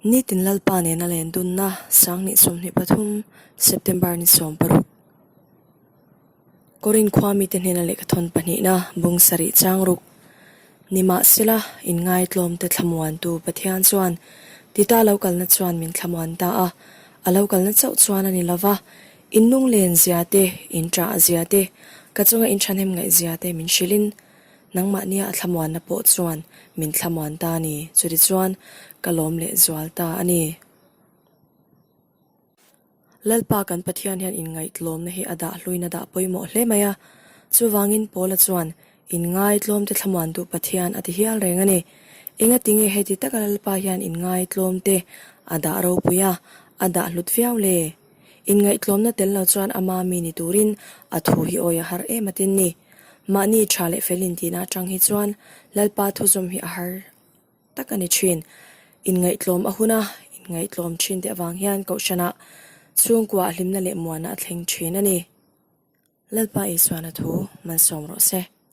Nitin Lalpa nena len dunna Sanghnih 23, September ni 16. Korin khua mite hnena lehkhathawn pahnihna bung sarih chang ruk. Nimahsela, inngaitlawmte thlamuantu Pathian chuan Tita lo kalna chuan min thlamuan ta a, a lo kalna chauh chuan a ni lova, in lunglen zia te, in ṭah zia te, ka chunga in ṭhahnem ngaih zia te min hrilhin, Nangmahnia a thlamuanna pawh chuan min thlamuan ta a ni, chutichuan ka lawm leh zual ta a ni. Lalpa kan Pathian hian inngaihtlawmna hi a dah hluin a dah pawimawh hle mai a, chuvangin Paula chuan Inngaitlawmte thlamuan duh Pathian a ti hial reng a ni. Engatinge heti taka Lalpa hian inngaihtlawmte a dah ropui a, a dah hlut viau le? Inngaihtlawmna tel lo chuan ama mi ni turin a thu hi awi a har em a tin ni. Mahni tha leh fel intihna atang hi chuan Lalpa thuzawm hi a har tak a ni thin. Inngaihtlawm a hun a, inngaihtlawm thin te avang hian Kohhranah chhungkuaah hlimna leh muanna a thleng thin a ni. Lalpa Isuana thu malsawm rawh se.